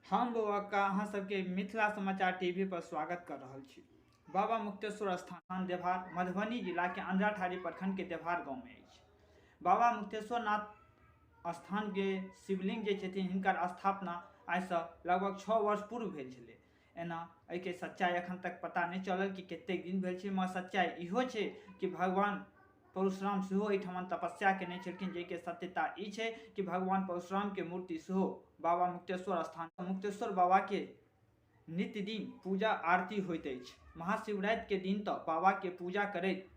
हम बौआ अहाँ सबके मिथिला समाचार टीवी पर स्वागत कर रहल छी। बाबा मुक्तेश्वर स्थान देवहार मधुबनी जिला के अंधराठाढ़ी प्रखंड के देवहार गांव में अछि। बाबा मुक्तेश्वर नाथ स्थान के शिवलिंग जे छथिन हिनकर स्थापना आइसँ लगभग 6 वर्ष पूर्व भेल छलै। एना एहिके सच्चाइ एखन तक पता नहि चलल कि कतेक दिन भेल छै, मगर सच्चाइ इहो छै कि भगवान परशुराम सेहो एहिठाम तपस्या केने छलखिन, जाहिके सत्यता ई छै कि भगवान परशुरामके मूर्ति सेहो बाबा मुक्तेश्वर स्थान मुक्तेश्वर बाबाके नित्य दिन पूजा आरती होइत अछि। महाशिवरातिके दिन तऽ बाबाके पूजा करैत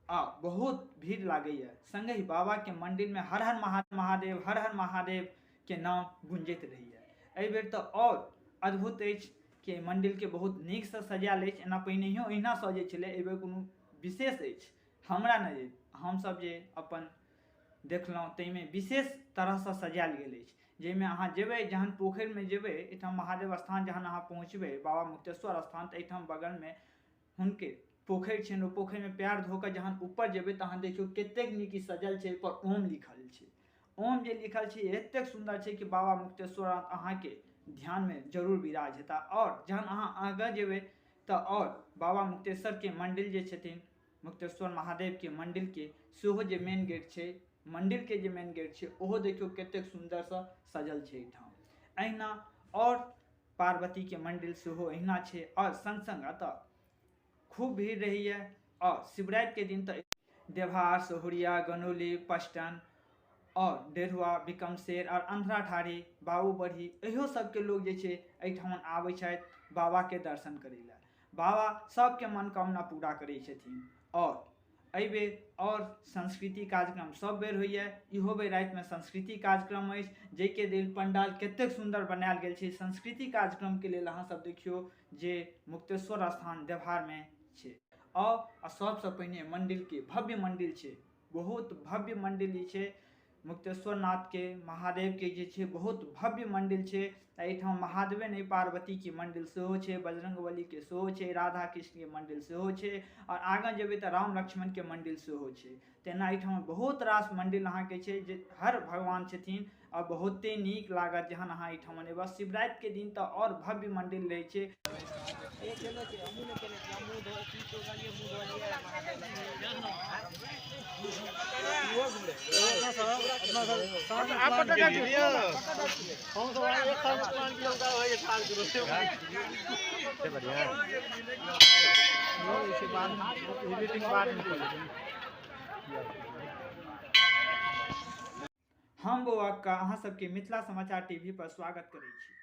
आ बहुत भीड़ लागैए, संगहि बाबाके मन्दिरमे हर हर महादेव हर हर महादेवके नाम गुंजैत रहैए। एहिबेर तऽ आओर अद्भुत अछि कि एहि मन्दिरके बहुत नीकसँ सजायल अछि। एना पहिनहियो एहिना सजै छलै, एहिबेर कोनो विशेष अछि हमरा नहि, हमसभ जे अपन देखलहुँ ताहिमे विशेष तरहसँ सजायल गेल अछि, जाहिमे अहाँ जेबै जहन पोखरिमे जेबै एहिठाम महादेव स्थान जहन अहाँ पहुँचबै बाबा मुक्तेश्वर स्थान, तऽ एहिठाम बगलमे हुनके पोखरि छनि। ओ पोखरिमे पएर धो कऽ जहन ऊपर जेबै तऽ अहाँ देखियौ कतेक नीक ई सजल छै। एहिपर ओम लिखल छै, ओम जे लिखल छै एतेक सुन्दर छै कि बाबा मुक्तेश्वर अहाँके ध्यानमे जरूर विराज हेता। आओर जहन अहाँ आगाँ जेबै तऽ आओर बाबा मुक्तेश्वरके मन्दिर जे छथिन, मुक्तेश्वर महादेवके मन्दिरके सेहो जे मेन गेट छै, मन्दिरके जे मेन गेट छै, ओहो देखियौ कतेक सुन्दरसँ सजल छै एहिठाम। अहिना आओर पार्वतीके मन्दिर सेहो अहिना छै। आओर सङ्ग सङ्ग एतऽ खूब भीड़ रहैए आओर शिवरातिके दिन तऽ देवहार, सहुरिया, गनौली, पस्टन आओर डेढ़ुआ, बिकमशेर आओर अंधराठाढ़ी, बाबूबरही इहो सबके लोक जे छै एहिठाम आबै छथि बाबाके दर्शन करै लए। बाबा सबके मनोकामना पूरा करै छथिन। आओर एहिबेर आओर सांस्कृतिक कार्यक्रम सब बेर होइए, इहो बेर रातिमे सांस्कृतिक कार्यक्रम अछि, जाहिके लेल पंडाल कतेक सुन्दर बनायल गेल छै। सांस्कृतिक कार्यक्रमके लेल अहाँ सब देखियौ जे मुक्तेश्वर स्थान देवहारमे छै। आओर सबसँ पहिने मन्दिरके भव्य मन्दिर छै, बहुत भव्य मन्दिर ई छै मुक्तेश्वर नाथके महादेवके जे छै बहुत भव्य मन्दिर छै। एहिठाम महादेवे नहि, पार्वतीके मन्दिर सेहो छै, बजरङ्गबलीके सेहो छै, राधा कृष्णके मन्दिर सेहो छै, आओर आगाँ जेबै तऽ राम लक्ष्मणके मन्दिर सेहो छै। तेना एहिठाम बहुत रास मन्दिर अहाँके छै जे हर भगवान छथिन आओर बहुते नीक लागत जहन अहाँ एहिठाम एबै। शिवरातिके दिन तऽ आओर भव्य मन्दिर रहै छै। हम बौआ अहाँ सबके मिथिला समाचार टीवी पर स्वागत करै छी।